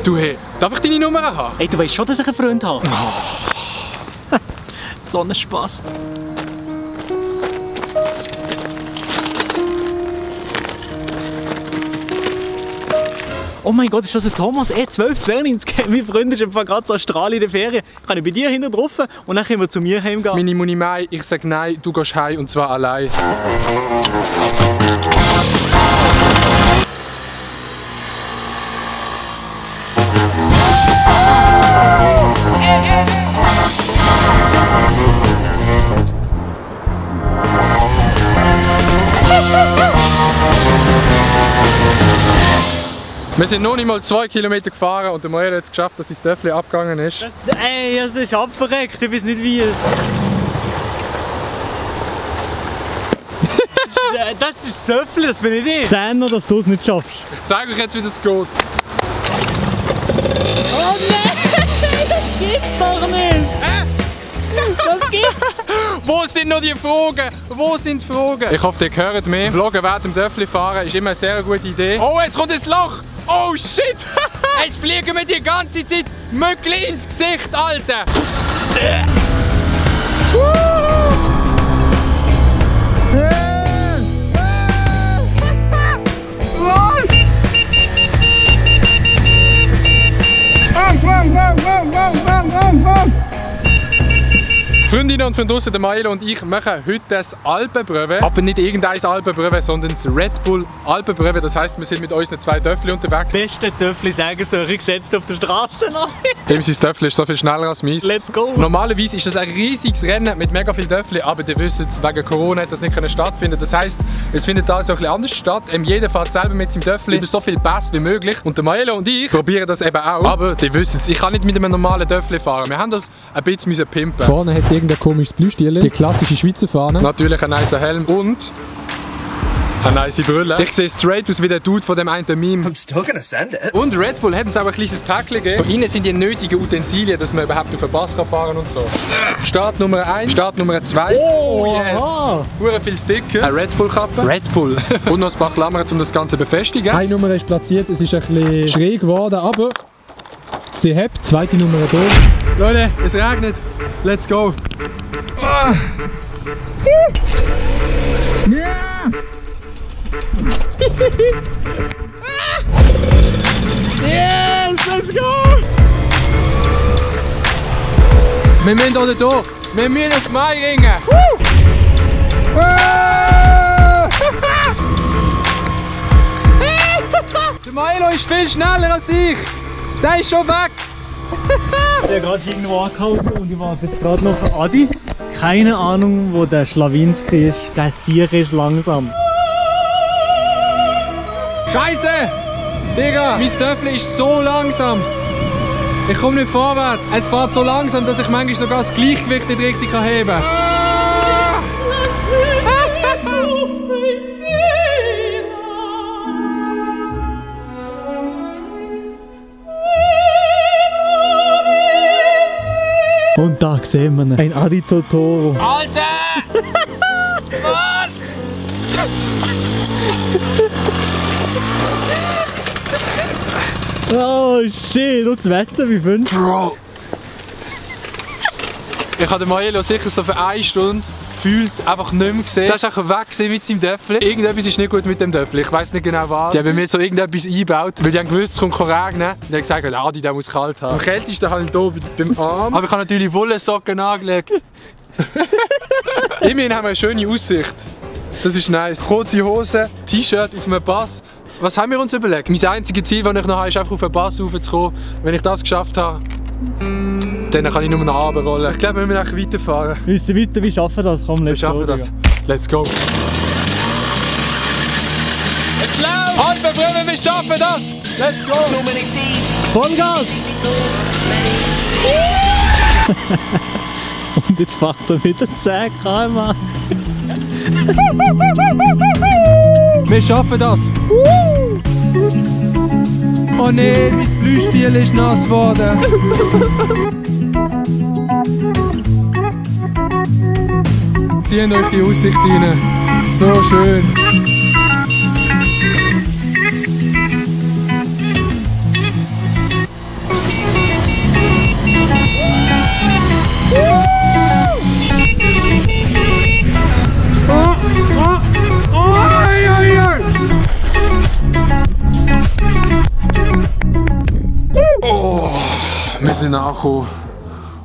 Du, hey, darf ich deine Nummer haben? Ey, du weißt schon, dass ich einen Freund habe. Oh. So ein Spaß. Oh mein Gott, ist das ein Thomas E1292? Mein Freund ist einfach gerade so strahl in der Ferien. Kann ich bei dir hinten drauf und dann können wir zu mir heimgehen? Meine Muni Mai, ich sag nein, du gehst heim und zwar allein. Wir sind noch nicht mal 2 Kilometer gefahren und der Mael hat es geschafft, dass sein Töffli abgegangen ist. Ey, es ist abverreckt, ich weiß nicht wie. Das ist das Töffli, das bin nicht ich. Zehner, dass du es nicht schaffst. Ich zeige euch jetzt, wie das geht. Oh nein, das geht doch nicht. Das geht. Wo sind noch die Fragen? Wo sind die Fragen? Ich hoffe, ihr hört mich. Vloggen während dem Töffli fahren ist immer eine sehr gute Idee. Oh, jetzt kommt das Loch! Oh shit! Jetzt fliegen mir die ganze Zeit Mückli ins Gesicht, Alter! Freundinnen und Freunde draussen, der Maelo und ich machen heute das Alpenbröwe. Aber nicht irgendein Alpenbröwe, sondern das Red Bull Alpenbröwe. Das heisst, wir sind mit unseren 2 Töffli unterwegs. Beste Töffli-Säger gesetzt auf der Straße noch. Eben, sein Töffli ist so viel schneller als meins. Let's go! Normalerweise ist das ein riesiges Rennen mit mega viel Töffli, aber ihr wisst, wegen Corona hat das nicht stattfinden. Das heisst, es findet da so ein bisschen anders statt. Jeder fährt selber mit seinem Töffli über so viel Pass wie möglich. Und der Maelo und ich probieren das eben auch. Aber ihr wisst es, ich kann nicht mit einem normalen Töffli fahren. Wir haben das ein bisschen pimpen. Vorne hat irgendein komisches Blühstiel, die klassische Schweizer Fahne. Natürlich ein nicer Helm und eine nice Brille. Ich sehe straight aus wie der Dude von dem einen Meme. I'm still gonna send it. Und Red Bull hat uns auch ein kleines Päckchen gegeben. Von innen sind die nötigen Utensilien, dass man überhaupt auf den Pass fahren kann und so. Start Nummer 1, Start Nummer 2. Oh yes! Hure viel Sticker. Eine Red Bull Kappe. Red Bull. Und noch ein paar Klammern, um das Ganze zu befestigen. Eine Nummer ist platziert, es ist ein bisschen schräg geworden, aber sie hebt. Zweite Nummer da. Leute, es regnet. Let's go. Ah. Yeah! Yes, let's go! Wir müssen hier durch. Wir müssen auf Mai ringen. Der Maelo ist viel schneller als ich. Der ist schon weg. Ich habe gerade irgendwo angehalten und ich warte jetzt gerade noch auf Adi. Keine Ahnung, wo der Schlawinski ist. Der Sieg ist langsam. Scheiße! Digga, mein Töffli ist so langsam. Ich komme nicht vorwärts. Es fährt so langsam, dass ich manchmal sogar das Gleichgewicht nicht richtig heben kann. Und da sehen wir ihn. Ein Adi Totoro. Alter! Mann! Oh shit, und das Wetter, wie findest du? Bro! Ich habe den Maelo sicher so für 1 Stunde gefühlt einfach nicht mehr gesehen. Der ist einfach weg mit seinem Töffli. Irgendetwas ist nicht gut mit dem Töffli, ich weiß nicht genau was. Die haben mir so irgendetwas eingebaut, weil die haben gewusst, es kommt regnen. Und die haben gesagt, Adi, der muss kalt haben. Am kältesten habe ich hier beim Arm. Aber ich habe natürlich Wollsocken angelegt. Immerhin haben wir eine schöne Aussicht. Das ist nice. Kurze Hose, T-Shirt auf einem Pass. Was haben wir uns überlegt? Mein einziges Ziel, das ich noch habe, ist einfach auf den Pass raufzukommen. Wenn ich das geschafft habe, dann kann ich nur noch runterrollen. Ich glaube, wir müssen weiterfahren. Wir müssen weiter, wir schaffen das. Komm, Wir schaffen das. Let's go. Es läuft! Alpenbrüder, wir schaffen das! Let's go! Vollgas! Und jetzt macht er wieder 10 km/h. Wir schaffen das! Oh nee, mein Blühstiel ist nass geworden. Zieht euch die Aussicht rein. So schön. müssen ankommen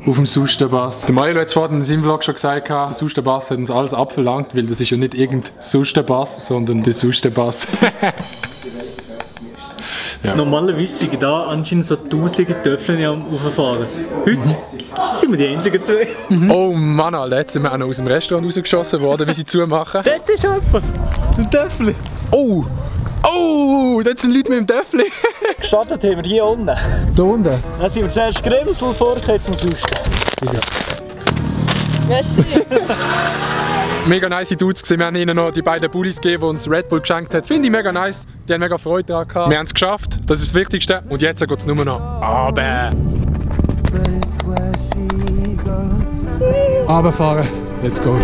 auf dem Sustenbass. Der Mario hat es vorhin in seinem Vlog schon gesagt, der Sustenbass hat uns alles abverlangt, weil das ist ja nicht irgendein Sustenbass, sondern der Sustenbass. Ja. Normalerweise sind da anscheinend so tausende Töpfchen am Rauffahren. Heute sind wir die einzigen zwei. Oh Mann, Alter, jetzt sind wir auch noch aus dem Restaurant rausgeschossen worden, wie sie zumachen. Dort ist jemand, ein Töpfchen. Oh! Oh! Dort sind Leute mit dem Töpfchen. Gestartet haben wir hier unten. Da unten? Dann sind wir zuerst Grimsel, vorher zum Susten. Merci. Mega nice Dudes gewesen. Wir haben ihnen noch die beiden Bullies gegeben, die uns Red Bull geschenkt haben. Finde ich mega nice. Die haben mega Freude daran gehabt. Wir haben es geschafft. Das ist das Wichtigste. Und jetzt geht es nur noch runter. Runterfahren. Let's go.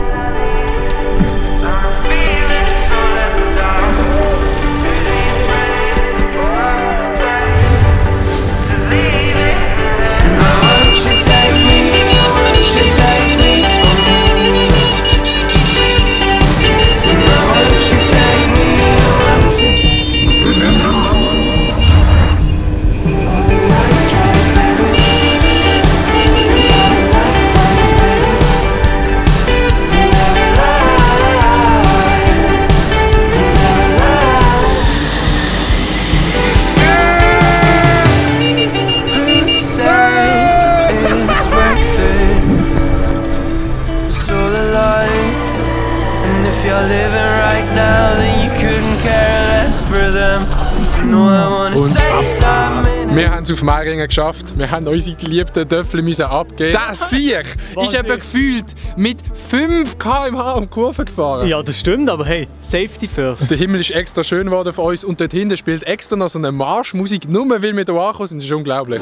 Wir haben es auf Meiringen geschafft. Wir haben unsere geliebten Töpfchen abgeben. Das Sieg ist eben gefühlt mit 5 km/h um die Kurve gefahren. Ja, das stimmt, aber hey, Safety first. Der Himmel ist extra schön geworden für uns und dort hinten spielt extra noch so eine Marschmusik, nur weil wir hier angekommen sind. Das ist unglaublich.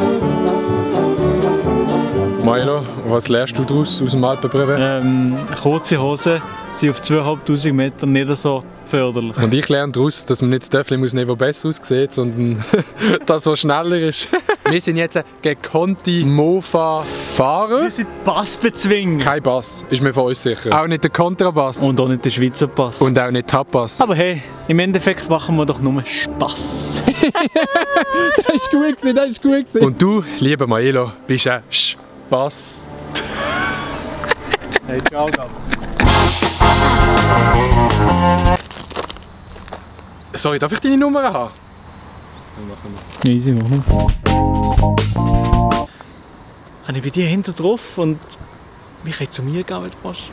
Milo, was lernst du daraus aus dem Alpenbrücken? Kurze Hosen sind auf 2500 Metern nicht so förderlich. Und ich lerne daraus, dass man nicht das Töpfchen muss nehmen, das besser aussieht, sondern das, was schneller ist. Wir sind jetzt gekonnte Mofa-Fahrer. Wir sind Bassbezwinger. Kein Bass, ist mir von uns sicher. Auch nicht der Kontrabass. Und auch nicht der Schweizer Pass. Und auch nicht Tapas. Aber hey, im Endeffekt machen wir doch nur Spass. Das ist gut gewesen, das ist gut gewesen. Und du, lieber Maelo, bist ein Spass. Hey, ciao, Gab. Sorry, darf ich deine Nummer haben? Easy, mach mal. Ich bin dir hinter drauf und mich zu mir gehen, wenn du willst.